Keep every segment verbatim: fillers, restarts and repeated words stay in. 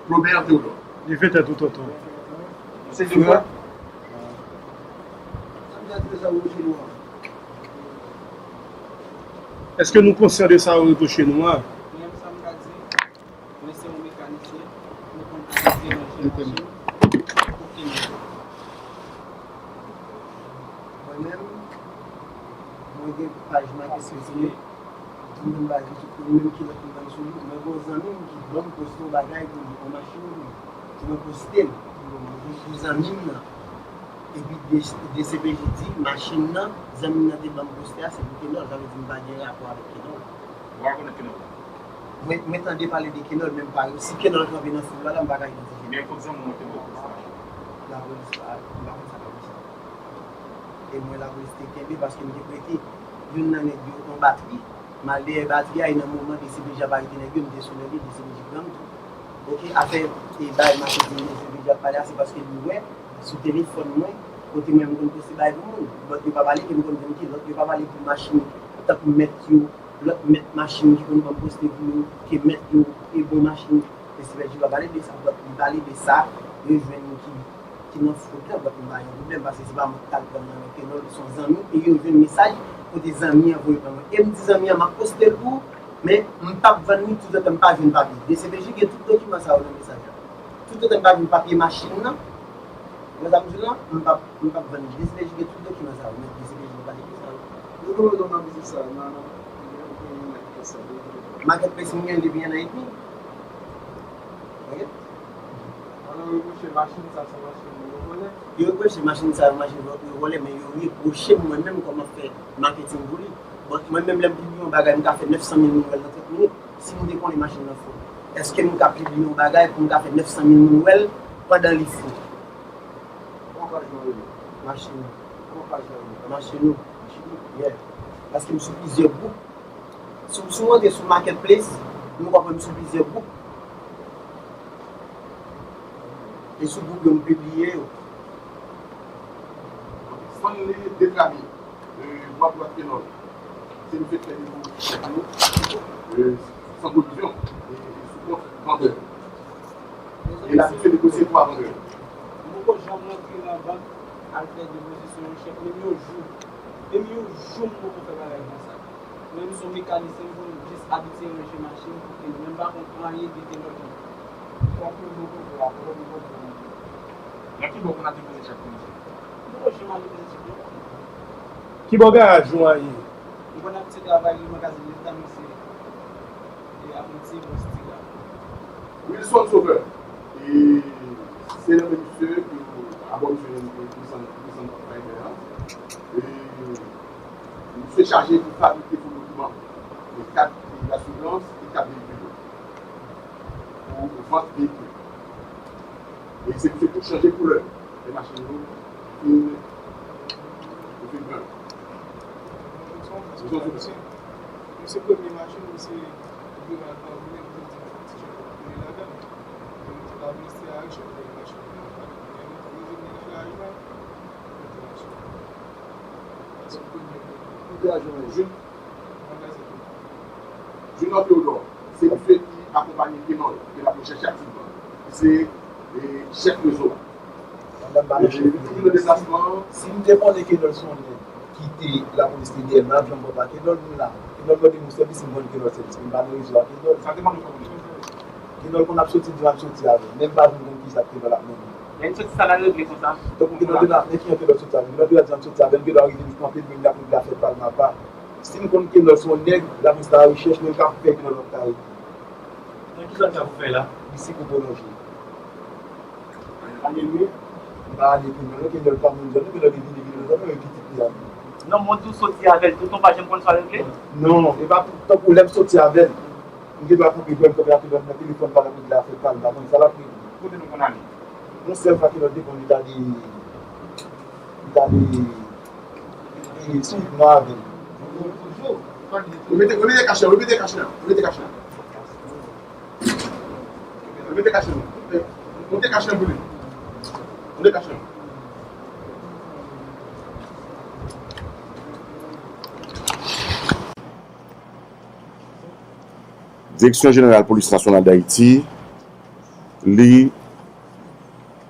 Robert Théodore. Li fete tou tonton. Se li, frè. Èske nou konsyan de sa yo repwoche nou an? Mwen, sa m ka di, mwen se yon mekanisyen, mwen konn abitye ranje machin. Ok, mwen. Mwen menm, mwen gen paj Market Sensei. Tout moun pa di tout moun, menm kilòt m vann sou li. Mwen gen yon zanmi m ki ban m poste yon bagay pou li, yon machin pou li. Ki mwen poste l pou zanmi m nan. Epi D C P J di, machin nan, zanmi m nan te ban m poste a, se pou Kenòl. Sa vle di m pa gen rapò avèk Kenòl. Ou pa konnen Kenòl? Mwen, mwen tande pale de Kenòl, men m pa, si Kenòl kanpe nan foul la, la, m pa ka idantifye. Men kot zanmi w te ban w poste machin? Lapolis pa, m pa konn sa k ap di sa. E mwen, lapolis te kenbe paske m te prete youn nan nèg yo yon batri. M al dèyè batri a, e nan moman D C P J ap arete nèg yo, m te sou nèg yo, D C P J pran m tou. Ok, afè e bay mache di D C P J ap pale a, se paske li wè sou telefòn mwen, kote mwen m konn poste bay pou moun. Lòt yo pa pale, ke m konn di m ki lòt yo pa pale pou machin, tankou mèt yo, lòt mèt machin ki konn ban m poste pou yo, ke mèt yo e bon machin. D C P J pa pale de sa, lòt li pale de sa, yo jwenn ki ki nan fwod la, bat m pa gen pwoblèm, paske se pa mwen ki t al pran l nan men Kenòl, se yon zanmi, e yo jwenn mesaj kote zanmi an voye ban mwen. E m di zanmi an, m ap poste l pou ou, men m p ap vann li toutotan m pa jwenn papye. D C P J gen tout dokiman sa yo nan mesaj la. Toutotan m pa jwenn papye machin nan, ou wè sa m di w lan, m p ap, m p ap vann li. D C P J gen tout dokiman sa yo, men D C P J pa pale de sa yo. Nou konnen nan biznis sa, nan, nan, nan, nan, nan, nan, Marketplace m gen depi en an edmi. Ok? Alò, yo repwoche machin sa, se machin yo vòlè? Yo repwoche machin sa, machin yo vòlè, men yo repwoche m mwen menm kòman fè maketing pou li. Bon, mwen menm, lè m pibliye yon bagay, m ka fè nèf san mil moun wè l nan trant minit. Si m te konnen machin nan fo, èske m ka pibliye yon bagay pou m ka fè nèf san mil moun wè l pandan li fo? Kòman paj lan rele? Machin. Kòman paj lan rele? Machin nou. Machin nou? Yeah. Paske m sou plizyè gwoup. Si, si w antre sou Marketplace, nou ka wè m sou plizyè gwoup. E sou gwoup yo m pibliye yo. Stanley Detrami, e, bwa dwat Kenòl. Se misye k fè depo chèk yo, e, san pwovizyon, e, e sou kont vandè. E l abitye negosye pou vandè. M poko janm rantre nan bank al fè depozisyon yon chèk, menm yon jou. Menm yon jou m poko fè bagay konsa. Mwen menm se yon mekanisyen, m konn jis abitye ranje machin pou Kenòl, men m pa konn anyen de Kenòl konsa. Nan ki bò w konn al depoze chèk pou misye? M poko janm al depoze chèk non. Ki bò garaj ou an ye? M konn abitye travay nan magazin Leta, men se, e, apranti, bon, stil la. Wilson Sauveur, e, se nan men misye ke abò misye Wilson, Wilson Sauveur an. E, misye chaje pou fabrike fo dokiman, e, kat dasirans e kat veyikil yo, pou vant veyikil. E se misye tou chanje koulè e machin yo fin, yo fin pran. Misye premye machin, misye vin al pa vle, misye di fòk ti chèf ap koule ladan l. Misye pa vle se a chèf li machin nan. Gen yon ti nèg ki laj la. Misye premye. Kote a jwenn? Junior Théodore, se misye ki akonpaye Kenòl, ke l ap rechèche aktivman. Li se, e, chèf rezo a. Pandan m pa nan chèf rezo, si m te konnen Kenòl se yon nèg ki te lapolis te dèyè l, m ap janm pran pa Kenòl, m la. Kenòl mande m yon sèvis, m rann Kenòl sèvis, men m pa nan rezo a Kenòl. Sa te mande w fè pou li? Kenòl konn ap soti di m al soti avè l, men m pa janm konn kisa Kenòl ap mennen. Lè n soti sa, n al regle konsa. Donk, Kenòl te nan, men kijan Kenòl soti avè l? Kenòl te di m soti avè l, Kenòl rive m kanpe l, men l ap regle afè l pa l, m apa. Si m konn Kenòl se yon nèg, lapolis ta rechèch, men l ka fè Kenòl pa t ka rete. Nan ki zòn sa pou fè la? Li se pou pwolonje. Ane mi. M pa ale Kenòl non, Kenòl pa moun zòn non, Kenòl te vini, vini nan zòn non, e pitit li a. Non, mwen tou soti avè l, toutan pa janm konn sa l regle? Non, e pa tankou lè m soti avè l. M gen dwa kanpe, m kanpe ak Kenòl nan telefòn, pa l ap regle afè pa l, m pa konn sa l ap regle. Kote nou konn ale? Yon sèl fwa Kenòl te konn li t ale, li t ale, e, sou wout nò avè l. Remete, remete kach la, remete kach la, remete kach la. Remete kach la. Monte kach la pou li. Monte kach la. Direksyon Jeneral Polis Nasyonal d Ayiti li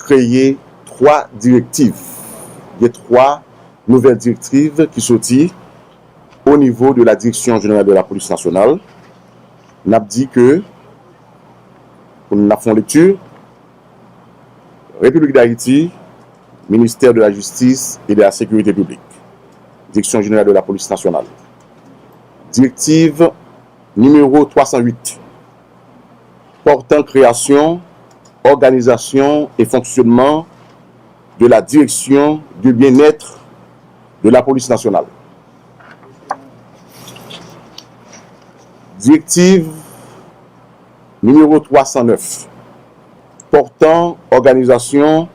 kreye twa direktiv. Gen twa nouvèl direktiv ki soti o nivo de la Direction Générale de la Police Nationale. N ap di ke, pou n ap fè yon lekti, Repiblik Dayiti, Ministère de la Justice et de la Sécurité Publique, Direction Générale de la Police Nationale. Direktiv nimewo twa san uit, portant création, organisation et fonctionnement de la Direction du Bien-être de la Police Nationale. Direktiv nimewo twa san nèf, portant organisation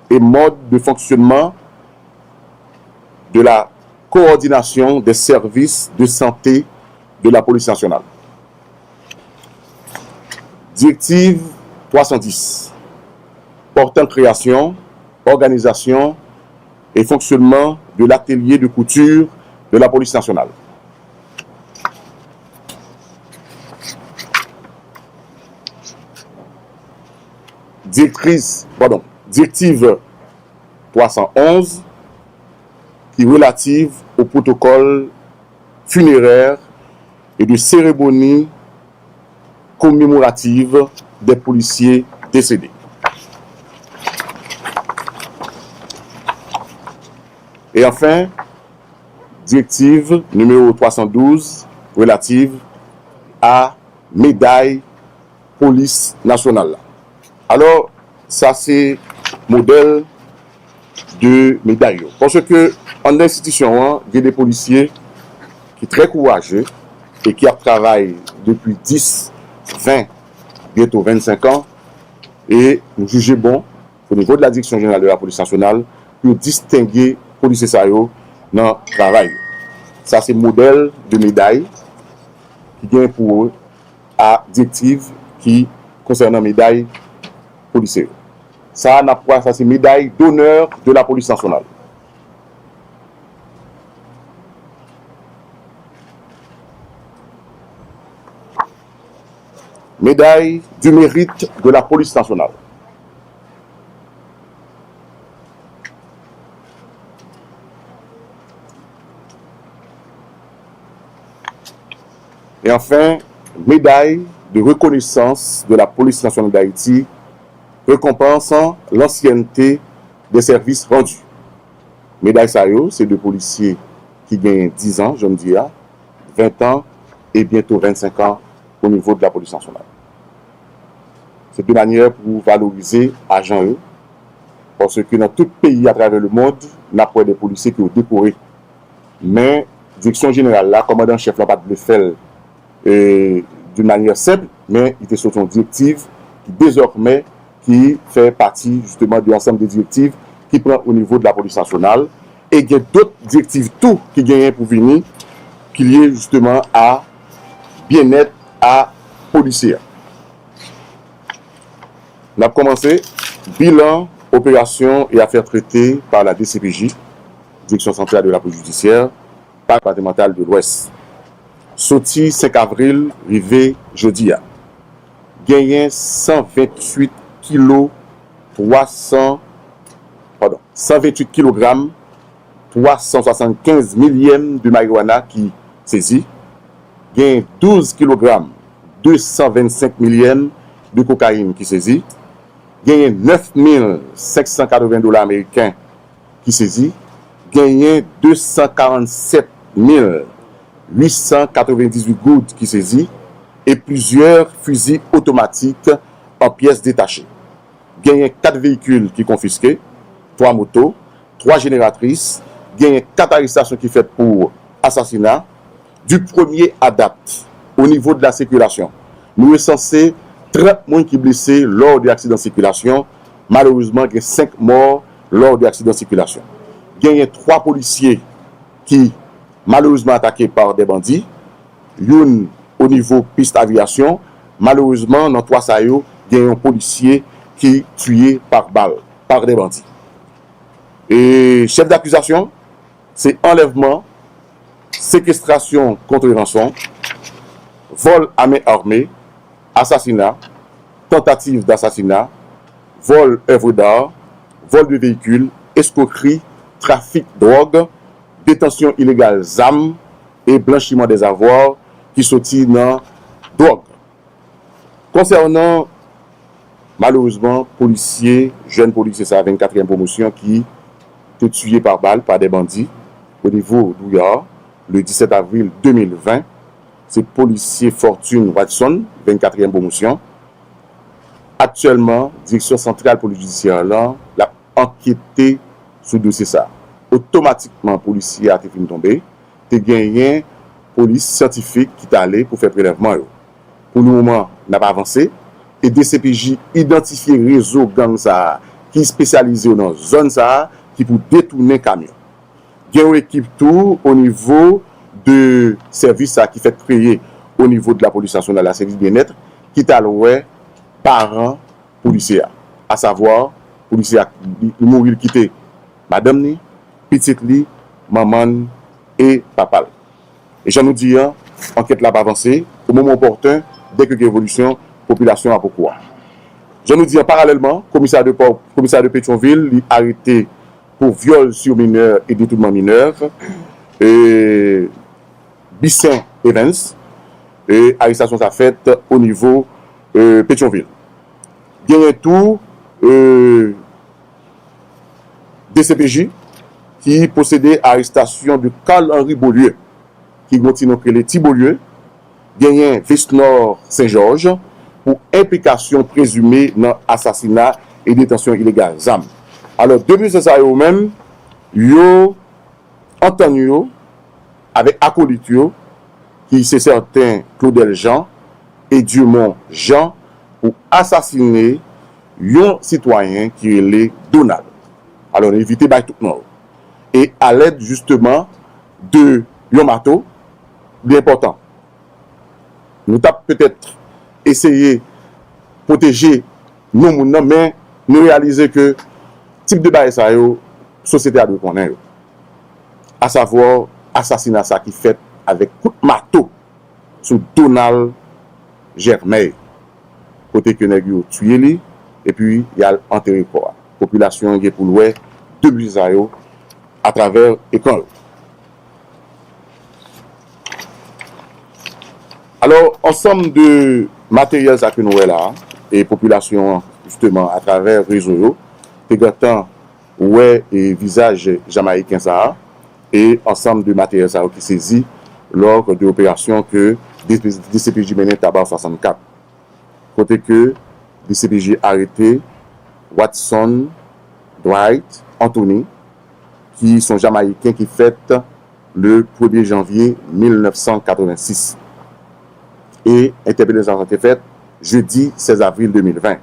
et mode de fonctionnement de la coordination des services de santé de la Police Nationale. Direktiv twa san dis, portant création, organisation et fonctionnement de l'atelier de couture de la Police Nationale. Direktris, padon, direktiv twa san onz, ki relativ au protocole funéraire et de cérémonie commémorative des policiers décédés. Et enfin, direktiv nimewo twa san douz relativ a meday polis nasyonal la. Alò, sa se modèl de meday yo. Paske anndan enstitisyon an, gen de polisye ki trè kouraje e ki ap travay depi dis, ven, byento vennsenk an, e nou jije bon, o nivo de la Direction Générale de la Police Nationale, pou yo distenge polisye sa yo nan travay yo. Sa se modèl de meday ki gen pou a direktiv ki konsènan meday polisye yo. Sa a n ap wè, sa se meday d'honneur de la police nationale. Médaille du mérite de la police nationale. Et enfin, médaille de reconnaissance de la Police nationale d'Haïti, récompensant l'ancienneté des services rendus. Meday sa yo, se de polisye ki genyen diz an, jan m di a, ven an e byento vennsenk an o nivo de la polis nasyonal. Se de manyè pou valorize ajan yo, paske nan tout peyi atravè lemond, n ap wè de polisye ke yo dekore. Men, direksyon jeneral la, kòmandan chèf la pa t vle fè l e, d'une manière simple, men li te sot yon direktiv ki dezòmè ki fè pati jisteman de ansanm de direktiv ki pran o nivo de la polis nasyonal, e gen dòt direktiv tou ki genyen pou vini, ki lye jisteman a byennèt a polisye a. N ap kòmanse bilan opérations et affaires traitées par la D C P J, Direction Centrale de la Police Judiciaire, Parc Départemental de l'Ouest. Soti senk avril rive jodi a, genyen san venntuit kilo twa san, padon, san venntuit kilogram twa san swasannkenz milyèm de marijuana ki sezi, genyen douz kilogram de san vennsenk milyèm de kokayin ki sezi, genyen nèf mil senk san katreven dola ameriken ki sezi, genyen de san karannsèt mil uit san katrevendizuit goud ki sezi, e plizyè fizi otomatik an pyès detache. Genyen kat veyikil ki konfiske, twa moto, twa jeneratris, genyen kat arestasyon ki fèt pou asasina. Du premier à date, au niveau de la circulation, nou resanse trant moun ki blese lors de aksidan sikilasyon. Malerezman, gen senk mò lors de aksidan sikilasyon. Genyen twa polisye ki malerezman atake pa de bandi, youn o nivo pis avyasyon. Malerezman, nan twa sa yo, gen yon polisye ki tiye pa bal, pa de bandi. E chèf dakizasyon, se anlèvman, sekestrasyon kont ranson, vòl a men ame, asasina, tantativ dasasina, vòl èvre d'ar, vòl de veyikil, eskwokri, trafik dwòg, detansyon ilegal zam e blanchiman dèzavwa ki soti nan dwòg. Konsènan, malerezman, polisye, jèn polisye sa a, vennkatriyèm pwomosyon, ki te tiye pa bal pa de bandi o nivo Douyar, le disèt avril de mil ven, se polisye Fortune Watson, vennkatriyèm pwomosyon. Aktyèlman, Direksyon Santral Polis Jidisyè lan, l ap ankete sou dosye sa a. Otomatikman, polisye a te fin tonbe, te genyen polis syantifik ki t ale pou fè prelèvman yo. Pou le moman, n ap avanse, e D C P J idantifye rezo gang sa a ki espesyalize yo nan zòn sa a ki pou detounen kamyon. Gen yon ekip tou o nivo de sèvis sa a ki fèk kreye o nivo de lapolis nasyonal la, sèvis byennèt, ki t al wè paran polisye a. Asavwa, polisye a, li, li mouri, li kite madanm ni, pitit li, manman n e papa l. E jan nou di an, ankèt la ap avanse, o moman opòten, dèke gen evolisyon, popilasyon ap okouran. Jan nou di an, paralèlman, komisarya de pò, komisarya de Petyonvil, li arete pou vyòl sou minè e detounman minè, e, Bissaint Evens, e arestasyon sa fèt o nivo, e, Petyonvil. Genyen tou, e, D C P J ki pwosede arestasyon de Carl Henry Beaulieu, ki gen yon ti non k rele Ti Beaulieu, genyen Vesnor Saint Georges pou enplikasyon prezime nan asasina e detansyon ilegal zam. Alò, de mesye sa yo menm, yo antann yo avèk akolit yo, ki se sèten Claudel Jean e Dumont Jean, pou asasine yon sitwayen ki rele Donald. Alò, nou evite bay tout non yo. E alèd, jisteman, de yon mato, li enpòtan. Nou t ap petèt eseye pwoteje non moun nan, men nou reyalize ke tip de bagay sa yo, sosyete a dwe konnen yo. Asavwa, asasina sa ki fèt avèk kout mato sou Donald Germain, kote ke nèg yo tiye li, epi y al antere kò a. Popilasyon an gen pou l wè de mesye sa yo atravè ekran yo. Alò, ansanm de materyèl sa ke nou wè la, e popilasyon an, jisteman, atravè rezo yo, te gentan wè, e, vizaj Jamayiken sa a, e ansanm de materyèl sa yo ki sezi lò de operasyon ke D C P J mennen Taba swasannkat, kote ke D C P J arete Watson Dwight Anthony, ki se yon Jamayiken ki fèt le premye janvye mil nèf san katrevensis. E entèpelasyon sa te fèt jedi sèz avril de mil ven.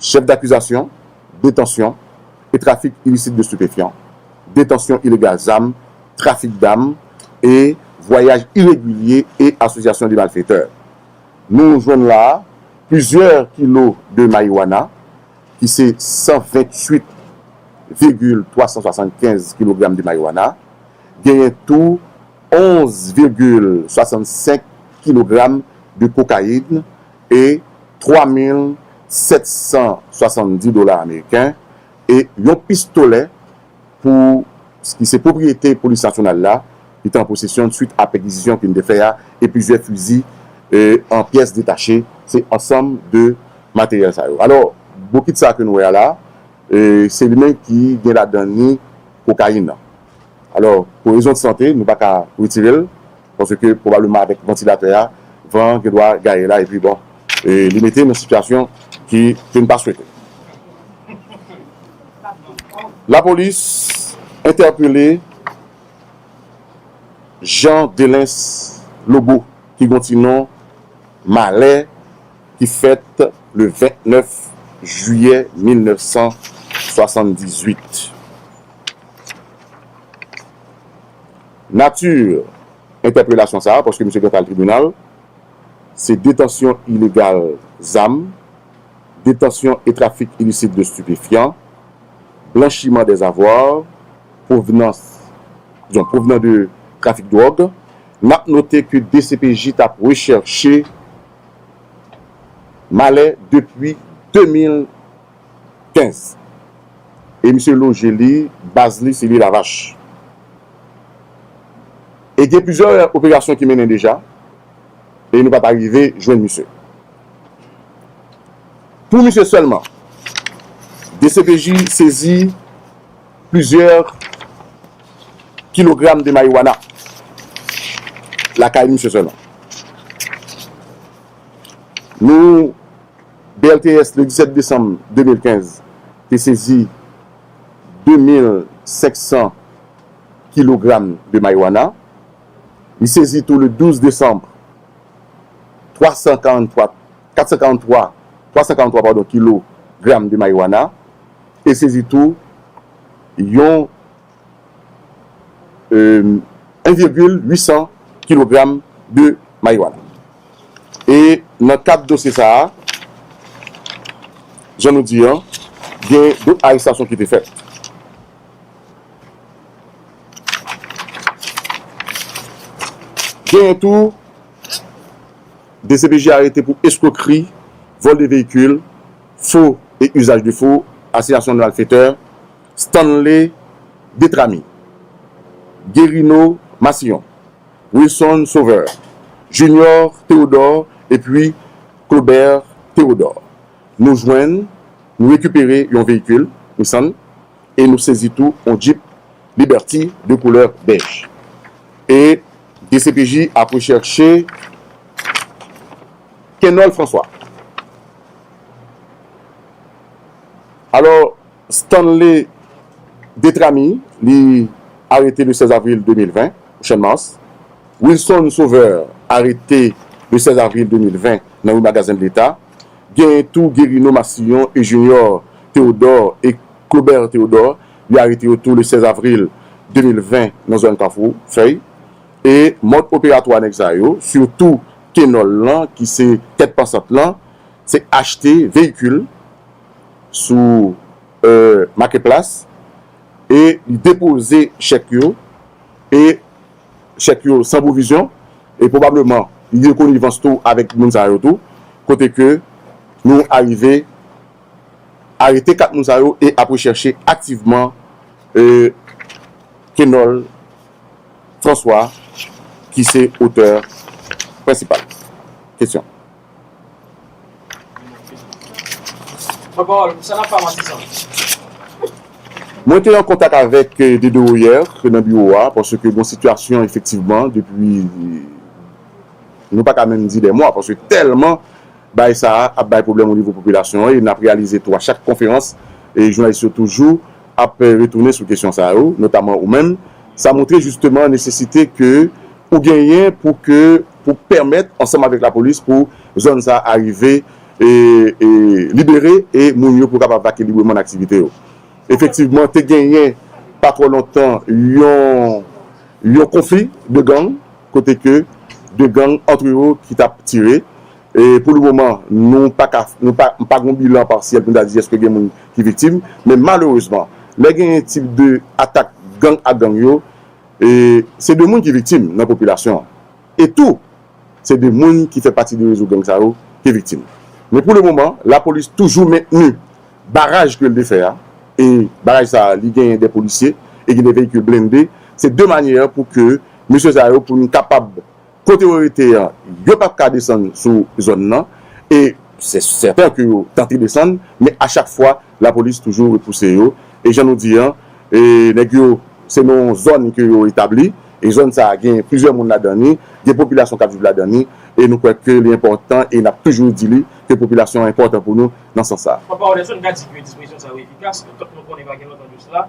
Chèf dakizasyon, detansyon e trafik ilisit de stipefyan, detansyon ilegal zam, trafik dam e vwayaj iregilye e asosyasyon de malfetè. Nou jwenn la plizyè kilo de mariwana, ki se san venntuit vigil twa san swasannkenz kilogram de mariwana, genyen tou onz vigil swasannsenk kilogram de kokayin e twa mil sèt san swasanndis dola ameriken e yon pistolè pou, ki se pwopriyete polis nasyonal la, ki te an posesyon swit a pèkizisyon ke n te fè a, e plizyè fizi, e, an pyès detache, se ansanm de materyèl sa yo. Alò, bokit sa ke nou wè a la, e, se li menm ki gen ladan ni kokayin nan. Alò, pou rezon de sante, nou pa ka retire l, paske pwobableman avèk vantilatè a, van an gen dwa gaye la, epi bon, e, li mete nan sitiyasyon ki, ke n pa swete. Lapolis entèpele Jean Delens Lobo, ki gen yon ti non Malè, ki fèt le vennèf jiyè mil nèf san swasanndizuit. Nati entèpelasyon sa a, paske misye gentan al tribinal, se detansyon ilegal zam, detansyon e trafik ilisit de stipefyan, blanchiman dèzavwa, pwovenans, dizon, pwovenan de trafik dwòg. N ap note ke D C P J t ap rechèche Malè depi de mil kenz. E misye loje li, baz li, se Lil Avach. E gen plizyè operasyon ki mennen deja, e nou pa t arive jwenn misye. Pou misye sèlman, D C P J sezi plizyè kilogram de marijuana lakay misye sèlman. Nou, B L T S, le disèt desanm de mil kenz, te sezi de mil senk san kilogram de marijuana. Li sezi tou le douz desanm, twa san karanntwa, kat san karanntwa, twa san karanntwa, padon, kilogram de marijuana. E sezi tou yon, euh, en virgule huit cents kilogram de marijuana. E nan kad dosye sa a, jan nou di an, gen dòt arestasyon ki te fèt. Genyen tou D C P J arete pou escroquerie, vol de véhicule, faux et usage de faux, association de malfaiteurs, Stanley Detramy, Guerino Massillon, Wilson Sauveur, Junior Théodore epi Claubert Théodore. Nou jwenn, nou rekipere yon veyikil Nissan e nou sezi tou yon Jeep Liberty de koulè bèj. E D C P J ap rechèche Kenol François. Alò, Stanley Detramy, li arete le sèz avril de mil ven, o Champ de Mars. Wilson Sauveur, arete le sèz avril de mil ven nan ri Magazen de Leta. Genyen tou Guerino Massillon e Junior Théodore e Claubert Théodore, li arete yo tou le sèz avril de mil ven nan zòn Kafou Fèy. E mòd operatwa nèg sa yo, sitou Kenol lan, ki se tèt pansant lan, se achte veyikil sou, euh, Marketplace e li depoze chèk yo, e chèk yo san pwovizyon, e pwobableman li gen konivans tou avèk moun sa yo tou, kote ke nou arive arete kat moun sa yo e ap rechèche aktivman, euh, Kenol François, ki se otè prensipal. Kesyon. Pran pawòl, sa n ap fè a, Matisan? Mwen te an kontak avèk, eh, Dedo yè nan biwo a, paske gon sitiyasyon efektivman depi, nou pa ka menm di dè mwa, paske tèlman bagay sa a ap bay pwoblèm o nivo popilasyon an, e n ap reyalize tou a chak konferans, e jounalis yo toujou ap, eh, retounen sou kesyon sa yo, notaman ou menm. Sa montre jisteman nesesite ke ou genyen pou ke, pou pèmèt, ansanm avèk lapolis, pou zòn sa a rive, e, e, libere, e moun yo pou kapab vake libreman nan aktivite yo. Efektivman, te genyen, pa twò lontan, yon, yon konfli de gang, kote ke de gang antre yo ki t ap tire. E pou le moman, nou pa ka, nou pa, pa gon bilan pasyèl pou n ta di èske gen moun ki viktim, men malerezman, lè genyen tip de atak gang ak gang yo, e se de moun ki viktim nan popilasyon an. E tou, se de moun ki fè pati de rezo gang sa yo ki viktim. Men pou le moman, lapolis toujou mentni baraj ke l te fè a, e baraj sa a, li genyen de polisye, e gen de veyikil blende. Se de manyè pou ke mesye sa yo, pou n kapab kote yo rete an, yo p ap ka desann sou zòn nan, e se sèten ke yo tante desann, men a chak fwa, lapolis toujou repouse yo. E jan nou di an, e nèg yo, se nan yon zòn ke yo etabli, e zòn sa a gen plizyè moun ladan li, gen popilasyon k ap viv ladan li, e nou kwè ke li enpòtan, e n ap toujou di li, ke popilasyon an enpòtan pou nou nan sans sa a. Papa Rodelson ka di ke dispozisyon sa yo efikas, kòm nou konnen pa gen lontan de sila,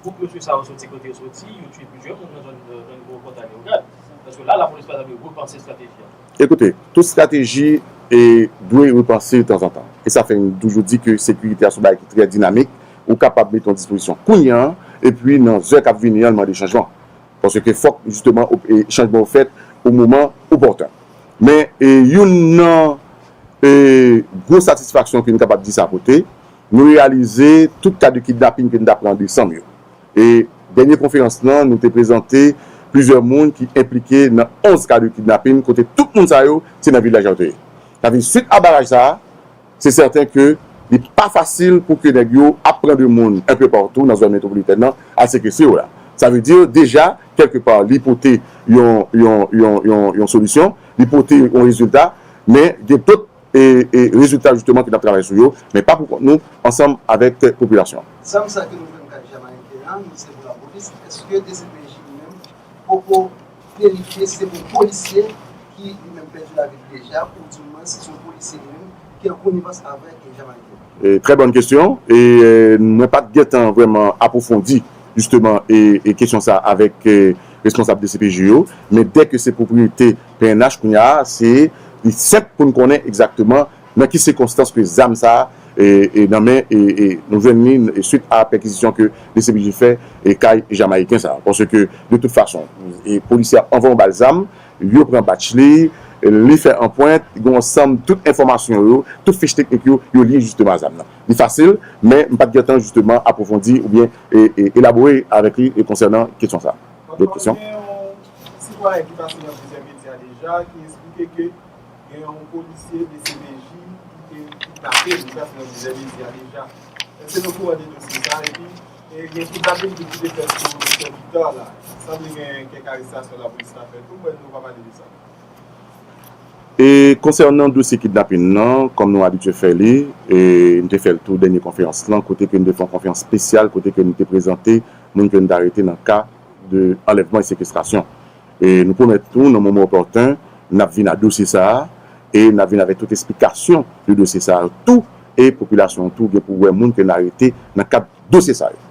gwoup mesye sa yo soti kote yo soti, yo tiye plizyè moun nan zòn, nan nivo Pòtay Leyogàn. Paske la, lapolis pa ta dwe repanse estrateji an. Ekoute, tout estrateji e dwe repanse tanzantan. E sa fè n toujou di ke sekirite a se yon bagay ki trè dinamik. Ou kapab mete yon dispozisyon kounye a, epi nan zè k ap vini an, l mande chanjman. Paske fòk, jisteman, op-, e, chanjman yo fèt o moman opòten. Men, e, youn nan, e, gwo satisfaksyon ke n kapab di sa pote, nou reyalize tout ka de kidnapin ke n t ap pran an desanm yo. E dènye konferans lan, nou te prezante plizyè moun ki enplike nan onz ka de kidnapin, kote tout moun sa yo, se nan vilaj la yo te ye. Sa vle di, swit a baraj sa a, se sèten ke Li pa fasil pou ke nèg yo ap pran de moun enpe patou nan zòn metwopolitèn nan, al sekestre yo la. Sa vle di, deja, kèlke pa, li pote yon, yon, yon, yon, yon solisyon, li pote yon rezilta, men gen dòt e, e rezilta jisteman ke n ap travay sou yo, men pa pou kont nou, ansanm avèk popilasyon an. Zam sa ke nou jwenn kay Jamayiken an, li se pou lapolis. Èske D C P J li menm poko verifye si se pou polisye ki li menm pèdi lavi l deja, oudimwens si se yon polisye li menm ki an konivans avèk Jamayiken? E, trè bòn kesyon. E, e, mwen pa t gentan vrèman apwofondi, jisteman, e, e kesyon sa avèk, e, responsab D C P J yo. Men dèke se pwopriyete P N H kounye a, se li senp pou n konnen egzakteman nan ki sikonstans ke zam sa a, e, e, nan men, e, e, nou jwenn li, e, swit a pèkizisyon ke D C P J fè, e, kay Jamayiken sa a. Paske, de tout fason, e, polisye a anvan yon bal zam, yo pran batch li, li fè anpwent, gen yon ansanm tout enfòmasyon yo, tout fich teknik yo, yo lye jisteman a zam nan. Li fasil, men m pa t gentan jisteman apwofondi oubyen, e, e, elabore avèk li, e, konsènan kesyon sa a. Dòt kesyon? Gen yon sitwayen ki pase nan plizyè medya deja, ki eksplike ke gen yon polisye D C P J ki te kidnape, li pase nan plizyè medya deja. Èske nou kouran de dosye sa? Epi, e, gen kidnaping tou ki te fèt sou Michel Victor la. Sanble gen kèk arestasyon lapolis la fè tou, mwen nou pa pale de sa. E konsènan dosye kidnaping nan, kòm nou abitye fè li, e n te fè l tou dènye konferans lan, kote ke n te fè yon konferans espesyal, kote ke n te prezante moun ke n te arete nan ka de anlèvman e sekestrasyon. E nou pwomèt tou, nan moman opòten, n ap vin a dosye sa a, e n ap vin avèk tout esplikasyon de dosye sa a tou, e popilasyon an tou gen pou wè moun ke n arete nan kad dosye sa yo.